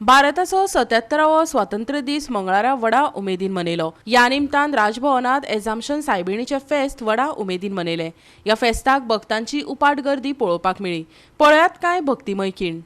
भारताचो 77वो स्वातंत्र्य दीस मंगळारा व्हडा उमेदीन मनयलो. ह्या निमतान राजभवनात एजामशन सायबिणीचें फेस्त व्हडा उमेदीन मनयलें. ह्या फेस्ताक भक्तांची उपाट गर्दी पळोवपाक मेळ्ळी. पळयात कांय भक्तिमय खीण.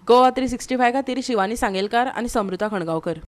गोवा 365 खातीर शिवानी सांगेलकार आनी समृता खणगांवकर.